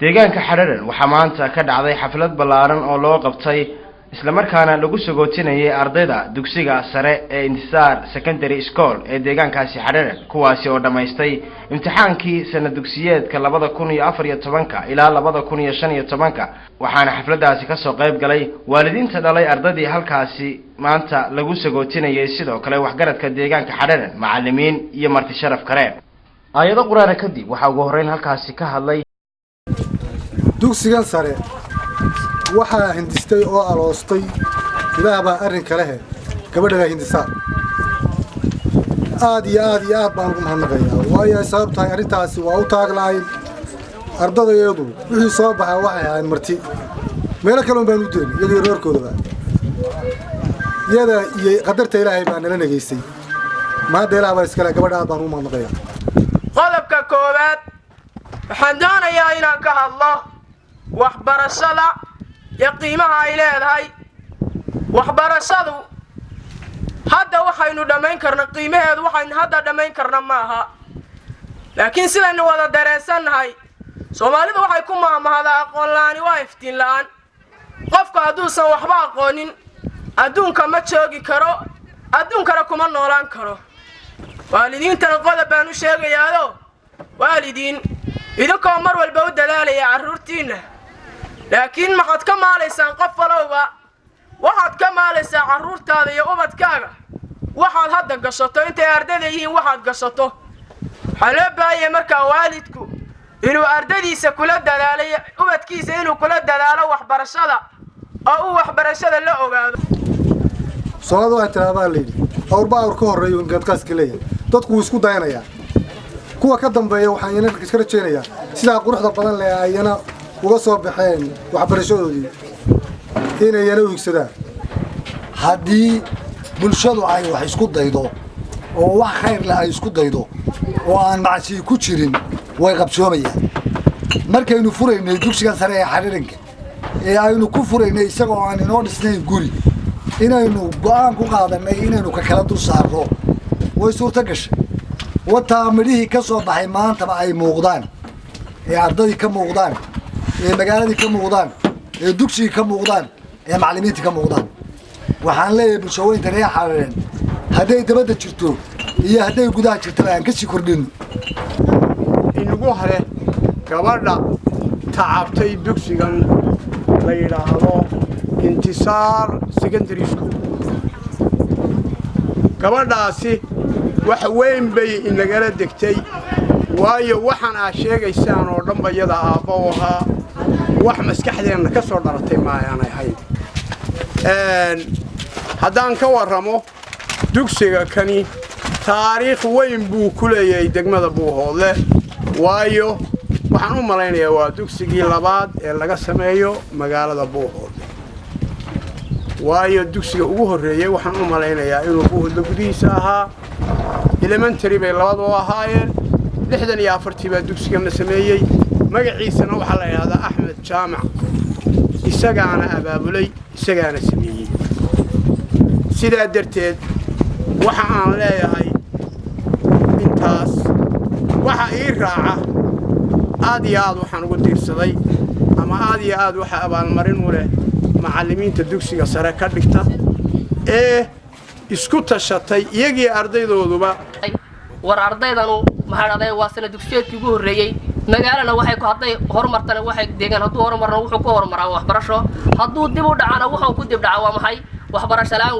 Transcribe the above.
Deegaanka Xadharan waxaa maanta ka dhacday xaflad ballaaran oo loo qabtay, islamarkaana lagu sagootinayay ardayda dugsiga sare ee Intisaar Secondary School ee deegaankaasi Xadharan, kuwaasi oo dhammaystay imtixaankii sana dugsiyeedka 2014-ka ilaa 2015-ka. Waxaana xafladdaasi kasoo qayb galay waalidiinta dhalay ardaydii halkaasi maanta lagu sagootinayay, sidoo kale waxgaradka deegaanka Xadharan, macalimiin iyo marti sharaf kale. Aayado qur-aana kadib, waxaa ugu horreyn halkaasi ka hadlay Dugsigan sare waxaa hindistay oo aloostay, Ilaah baa arrinka lehe, gabadha Hindisaar. Aad iyo aad iyo aad baan ugu mahadnaqayaa, waayo ay sabab tahay arrintaasi waa u taaglahayn. Ardadayadu wixii soo baxaa waxay ahayn marti, meelo kale un baan u dirin iyagii reerkoodaba. Iyada iyo qadarta Ilaahay baa nala negaysay. Mahadda Ilaah baa iskale, gabadha aad baan ugu mahadnaqayaa. Qodobka koowaad, waxaan doonayaa inaan ka hadlo waxbarashada iyo qiimaha ay leedahay waxbarashadu. Hadda waxaynu dhammayn karna qiimaheedu waxaynu hadda dhammayn karna maaha, laakiin sidaynu wada dareensannahay, Soomaalidu waxay ku mahmahdaa: "Aqoon la'aani waa iftiin la'aan." Qofku hadduusan waxba aqoonin, adduunka ma joogi karo, adduunkana kuma noolaan karo. Waalidiintana qodob baan u sheegayaado: waalidiin, idinkoo mar walba u dadaalaya carruurtiinna, laakiin maxaad ka maalaysaan? Qof walowba waxaad ka maalaysaa carruurtaada iyo ubadkaaga waxaad hadda gashato, intay ardayda yihiin waxaad gashato. Waxaa loo baahanyay markaa waalidku inuu ardadiisa kula dadaalo, ubadkiisa inuu kula dadaalo waxbarashada oo uu waxbarashada la ogaado. Soomaalida waxay tiraa, baa layidhi, awrba awr ka horreeyo ingaadqaaska leeyahay. Dadku wuu isku dayanayaa. Kuwa ka dambeeya waxaan iyana iska rajaynayaa sidaa quruxda badan leh ayana uga soo baxeen waxbarashadoodii inayana u higsadaan. Haddii bulshadu ay wax isku daydo oo wax khayr leh ay isku daydo oo aan macsiyi ku jirin, way qabsoomayaan. Markaynu furaynay dugsigan sare ee Xariirinka ee aynu ku furaynay isagoo aan inoo dhisnayn guri, inaynu go'aan ku qaadanay inaynu ka kala dul saarno, way suurto gashay. Wataa midhihii ka soo baxay maantaba ay muuqdaan, ee ardaydii ka muuqdaan, ee magaaladii ka muuqdaan, ee dugsigii ka muuqdaan, ee macallimiintii ka muuqdaan. Waxaan leeyahay bulshaweynta reer Xariirin, hadday dabadda jirto iyo hadday gudaha jirtaba, aan kasii kordhino. Inagu hore gabadha tacabtay dugsigan la yidhaahdo Intisaar Secondary School, gabadhaasi wax weyn bay inagala degtay, waayo waxaan aad sheegaysaan oo dhanba iyada aabba u ahaa. Wax maskaxdeenna ka soo dhalatay maayaanay ahayn. Haddaan ka warramo dugsiga kani, taariikh weyn buu ku leeyahay degmada Buuhoodle, waayo waxaan u malaynayaa waa dugsigii labaad ee laga sameeyo magaalada Buuhoodle, waayo dugsiga ugu horreeyey waxaan u malaynayaa inuu Buuhoodle gudihiisa ahaa. Elementary bay labadu ahaayeen. 64-tii baa dugsigan la sameeyey. Magaciisana waxaa la yidhahdaa Axmed Jaamac. Isagaana abaabulay, isagaana sameeyey. Sidaa darteed waxa aan leeyahay intaas. Waxa ii raaca, aad iyo aad waxaan ugu tiirsaday ama aad iyo aad waxa abaalmarin u leh macallimiinta dugsiga sare ka dhigta ee isku tashatay, iyagii ardaydooduba. War ardaydanu, maxaa dhahday, waa sana dugsiyeedkii ugu horreeyey. Magaalana waxay ku hadday horumartana, waxay deegaan hadduu horumarno, wuxuu ku horumaraa waxbarasho. Hadduu dib u dhacana, wuxuu ku dib dhaca waa maxay? Waxbarasho la'aan.